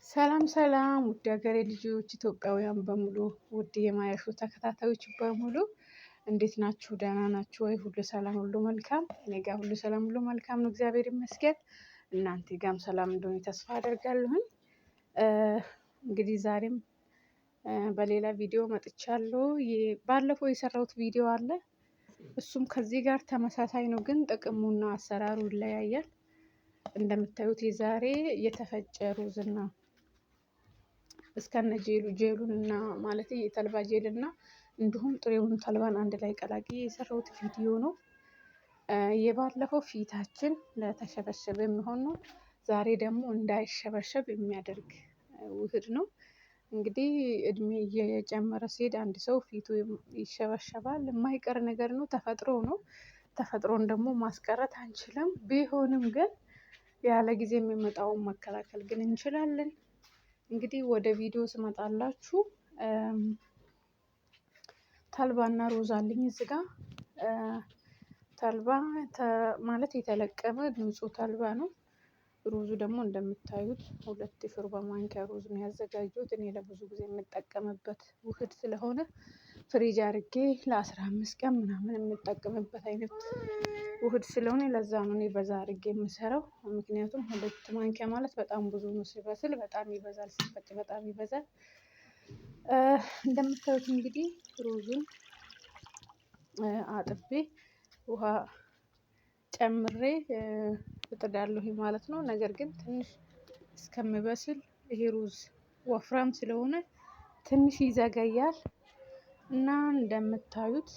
ሰላም ሰላም ውድ ሀገሬ ልጆች ኢትዮጵያውያን በሙሉ፣ ውድ የማያሾ ተከታታዮች በሙሉ እንዴት ናችሁ? ደህና ናችሁ ወይ? ሁሉ ሰላም፣ ሁሉ መልካም። እኔ ጋር ሁሉ ሰላም፣ ሁሉ መልካም ነው፣ እግዚአብሔር ይመስገን። እናንተ ጋም ሰላም እንደሆነ ተስፋ አደርጋለሁኝ። እንግዲህ ዛሬም በሌላ ቪዲዮ መጥቻለሁ። ባለፈው የሰራሁት ቪዲዮ አለ። እሱም ከዚህ ጋር ተመሳሳይ ነው፣ ግን ጥቅሙና አሰራሩ ይለያያል። እንደምታዩት የዛሬ የተፈጨ ሩዝና እስከነ ጄሉ፣ ጄሉንና ማለት የተልባ ጄልና እንዲሁም ጥሬውን ተልባን አንድ ላይ ቀላቅዬ የሰራሁት ቪዲዮ ነው። የባለፈው ፊታችን ለተሸበሸበ የሚሆን ነው። ዛሬ ደግሞ እንዳይሸበሸብ የሚያደርግ ውህድ ነው። እንግዲህ እድሜ እየጨመረ ሲሄድ አንድ ሰው ፊቱ ይሸበሸባል። የማይቀር ነገር ነው፣ ተፈጥሮ ነው። ተፈጥሮን ደግሞ ማስቀረት አንችልም። ቢሆንም ግን ያለ ጊዜ የሚመጣውን መከላከል ግን እንችላለን። እንግዲህ ወደ ቪዲዮ ስመጣላችሁ ተልባና ሩዝ አለኝ እዚህ ጋር። ተልባ ማለት የተለቀመ ንጹህ ተልባ ነው። ሩዙ ደግሞ እንደምታዩት 2 የሾርባ ማንኪያ ሩዝ ነው ያዘጋጀሁት። እኔ ለብዙ ጊዜ የምጠቀምበት ውህድ ስለሆነ ፍሪጅ አድርጌ ለ15 ቀን ምናምን የምጠቀምበት አይነት ውህድ ስለሆነ ለዛ ነው እኔ በዛ አድርጌ የምሰራው። ምክንያቱም 2 ማንኪያ ማለት በጣም ብዙ ነው። ሲበስል በጣም ይበዛል፣ ሲፈጭ በጣም ይበዛል። እንደምታዩት እንግዲህ ሩዙን አጥቤ ውሃ ጨምሬ እጥዳለሁ ማለት ነው። ነገር ግን ትንሽ እስከሚበስል ይሄ ሩዝ ወፍራም ስለሆነ ትንሽ ይዘገያል። እና እንደምታዩት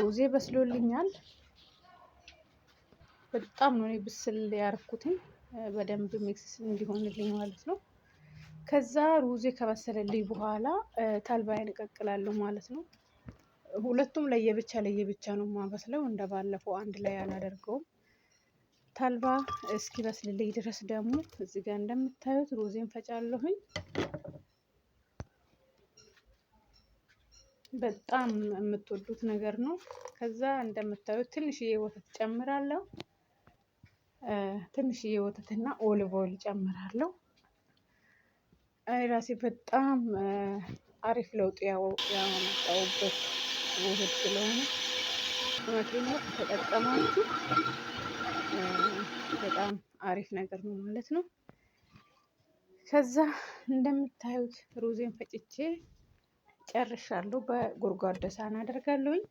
ሩዜ በስሎልኛል። በጣም ነው እኔ ብስል ያረኩትኝ፣ በደንብ mix እንዲሆንልኝ ማለት ነው። ከዛ ሩዜ ከበሰለልኝ በኋላ ተልባዬን እቀቅላለሁ ማለት ነው። ሁለቱም ለየብቻ ለየብቻ ነው የማበስለው፣ እንደባለፈው አንድ ላይ አላደርገውም። ተልባ እስኪበስልልኝ ድረስ ደግሞ እዚህ ጋር እንደምታዩት ሩዜን ፈጫለሁኝ። በጣም የምትወዱት ነገር ነው። ከዛ እንደምታዩት ትንሽዬ ወተት ጨምራለሁ። ትንሽዬ ወተትና olive oil ጨምራለሁ። እኔ ራሴ በጣም አሪፍ ለውጥ ያመጣሁበት ውህድ ስለሆነ እውነቴን ነው፣ ተጠቀማችሁ በጣም አሪፍ ነገር ነው ማለት ነው። ከዛ እንደምታዩት ሩዜን ፈጭቼ ጨርሻለሁ። በጎድጓዳ ሳህን አደርጋለሁኝ፣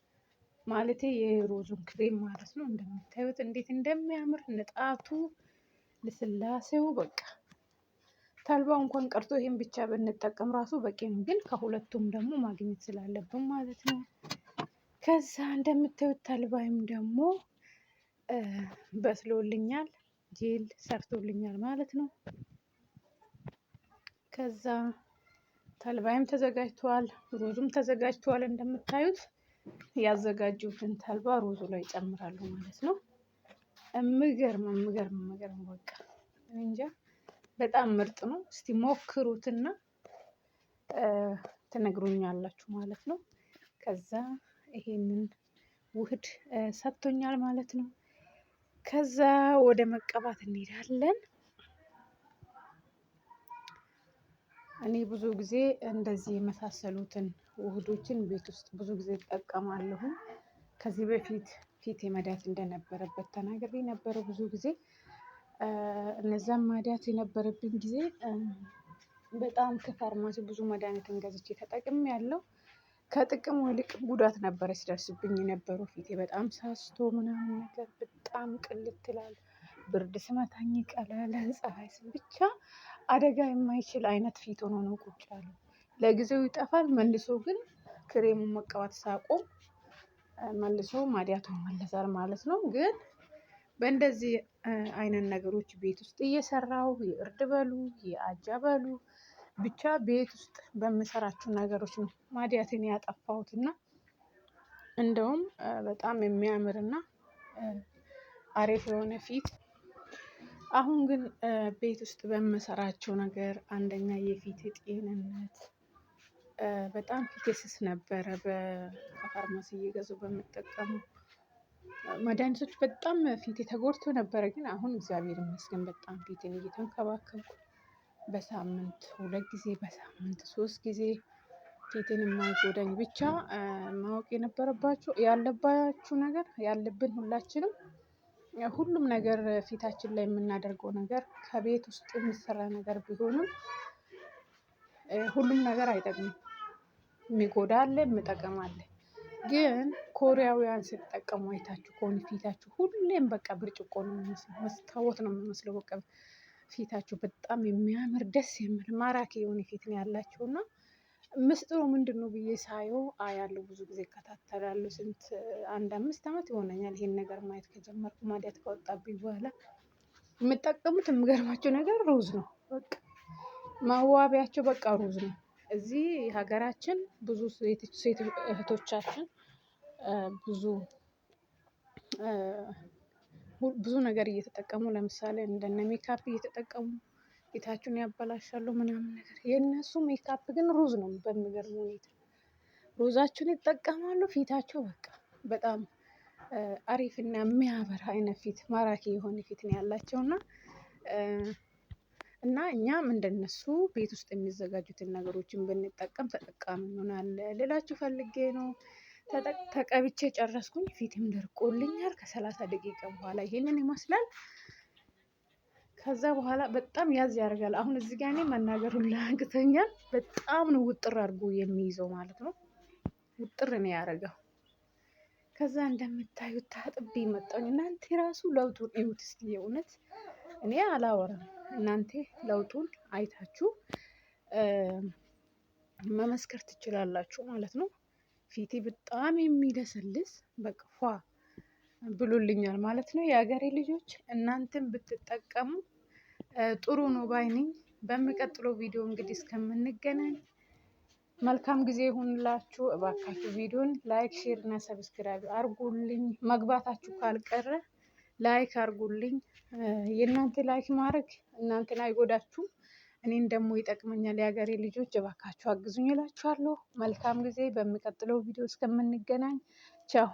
ማለቴ የሩዙን ክሬም ማለት ነው። እንደምታዩት እንዴት እንደሚያምር ንጣቱ፣ ልስላሴው፣ በቃ ተልባው እንኳን ቀርቶ ይሄን ብቻ ብንጠቀም ራሱ በቂ ነው። ግን ከሁለቱም ደግሞ ማግኘት ስላለብን ማለት ነው። ከዛ እንደምታዩት ተልባይም ደግሞ በስሎልኛል፣ ጄል ሰርቶልኛል ማለት ነው። ከዛ ተልባይም ተዘጋጅቷል፣ ሩዙም ተዘጋጅቷል። እንደምታዩት ያዘጋጁትን ተልባ ሩዙ ላይ ጨምራለሁ ማለት ነው። እምገርም እምገርም እምገርም፣ በቃ እንጃ በጣም ምርጥ ነው። እስቲ ሞክሩትና ትነግሩኛላችሁ ማለት ነው። ከዛ ይሄንን ውህድ ሰጥቶኛል ማለት ነው። ከዛ ወደ መቀባት እንሄዳለን። እኔ ብዙ ጊዜ እንደዚህ የመሳሰሉትን ውህዶችን ቤት ውስጥ ብዙ ጊዜ እጠቀማለሁ። ከዚህ በፊት ፊቴ ማዲያት እንደነበረበት ተናግሬ ነበረ ብዙ ጊዜ። እነዛም ማዲያት የነበረብኝ ጊዜ በጣም ከፋርማሲ ብዙ መድሃኒትን ገዝቼ ተጠቅሜያለሁ። ከጥቅሙ ይልቅ ጉዳት ነበረ ሲደርስብኝ የነበረው። ፊቴ በጣም ሳስቶ ምናምን ነገር በጣም ቅልት ይላል። ብርድ ስመታኝ ይቀላል፣ ፀሐይ ስም ብቻ አደጋ የማይችል አይነት ፊት ሆኖ ነው ቁጭ ያለው። ለጊዜው ይጠፋል፣ መልሶ ግን ክሬሙን መቀባት ሳቆም መልሶ ማዲያቱ ይመለሳል ማለት ነው። ግን በእንደዚህ አይነት ነገሮች ቤት ውስጥ እየሰራሁ፣ የእርድ በሉ፣ የአጃ በሉ፣ ብቻ ቤት ውስጥ በምሰራቸው ነገሮች ነው ማዲያትን ያጠፋሁት። እና እንደውም በጣም የሚያምርና አሪፍ የሆነ ፊት። አሁን ግን ቤት ውስጥ በምሰራቸው ነገር አንደኛ የፊት ጤንነት፣ በጣም ፊቴ ስስ ነበረ በፋርማሲ እየገዙ በምጠቀመው መድኃኒቶች በጣም ፊቴ ተጎድቶ ነበረ። ግን አሁን እግዚአብሔር ይመስገን በጣም ፊቴን እየተንከባከብኩ በሳምንት 2 ጊዜ፣ በሳምንት 3 ጊዜ ፊቴን የማይጎዳኝ፣ ብቻ ማወቅ የነበረባችሁ ያለባችሁ ነገር ያለብን ሁላችንም ሁሉም ነገር ፊታችን ላይ የምናደርገው ነገር ከቤት ውስጥ የሚሰራ ነገር ቢሆንም ሁሉም ነገር አይጠቅምም። የሚጎዳ አለ፣ የሚጠቅም አለ። ግን ኮሪያውያን ሲጠቀሙ አይታችሁ ከሆነ ፊታችሁ ሁሌም በቃ ብርጭቆ ነው የሚመስለው፣ መስታወት ነው የሚመስለው። በቃ ፊታችሁ በጣም የሚያምር፣ ደስ የሚል፣ ማራኪ የሆነ ፊት ነው ያላቸው። እና ምስጢሩ ምንድን ነው ብዬ ሳየው አያለሁ፣ ብዙ ጊዜ እከታተላለሁ። ስንት አንድ 5 ዓመት ይሆነኛል ይሄን ነገር ማየት ከጀመርኩ። ማዲያት ከወጣብኝ በኋላ የምጠቀሙት የሚገርማቸው ነገር ሩዝ ነው። በቃ መዋቢያቸው በቃ ሩዝ ነው። እዚህ ሀገራችን ብዙ ሴት እህቶቻችን ብዙ ብዙ ነገር እየተጠቀሙ፣ ለምሳሌ እንደነ ሜካፕ እየተጠቀሙ ፊታቸውን ያበላሻሉ ምናምን ነገር። የእነሱ ሜካፕ ግን ሩዝ ነው። በሚገርም ሁኔታ ሩዛቸውን ይጠቀማሉ። ፊታቸው በቃ በጣም አሪፍና የሚያበራ አይነት ፊት፣ ማራኪ የሆነ ፊት ነው ያላቸው። እና እኛም እንደነሱ ቤት ውስጥ የሚዘጋጁትን ነገሮችን ብንጠቀም ተጠቃሚ እንሆናለን ልላችሁ ፈልጌ ነው። ተቀብቼ ጨረስኩኝ። ፊቴም ደርቆልኛል። ከ30 ደቂቃ በኋላ ይሄንን ይመስላል። ከዛ በኋላ በጣም ያዝ ያደርጋል። አሁን እዚህ ጋር እኔ መናገር ሁላ አቅቶኛል። በጣም ነው ውጥር አድርጎ የሚይዘው ማለት ነው። ውጥር ነው ያደረገው። ከዛ እንደምታዩት ታጥቤ መጣሁኝ። እናንተ ራሱ ለውጡን እዩት እስኪ። የእውነት እኔ አላወራም። እናንተ ለውጡን አይታችሁ መመስከር ትችላላችሁ ማለት ነው። ፊቴ በጣም የሚለሰልስ በቃ ፏ ብሎልኛል ማለት ነው። የሀገሬ ልጆች እናንተም ብትጠቀሙ ጥሩ ነው ባይ ነኝ። በሚቀጥለው ቪዲዮ እንግዲህ እስከምንገናኝ መልካም ጊዜ ይሁንላችሁ። እባካችሁ ቪዲዮን like፣ share እና subscribe አርጉልኝ። መግባታችሁ ካልቀረ like አርጉልኝ። የእናንተ like ማድረግ እናንተን አይጎዳችሁም፣ እኔን ደግሞ ይጠቅመኛል። የሀገሬ ልጆች እባካችሁ አግዙኝ እላችኋለሁ። መልካም ጊዜ። በሚቀጥለው ቪዲዮ እስከምንገናኝ ቻው።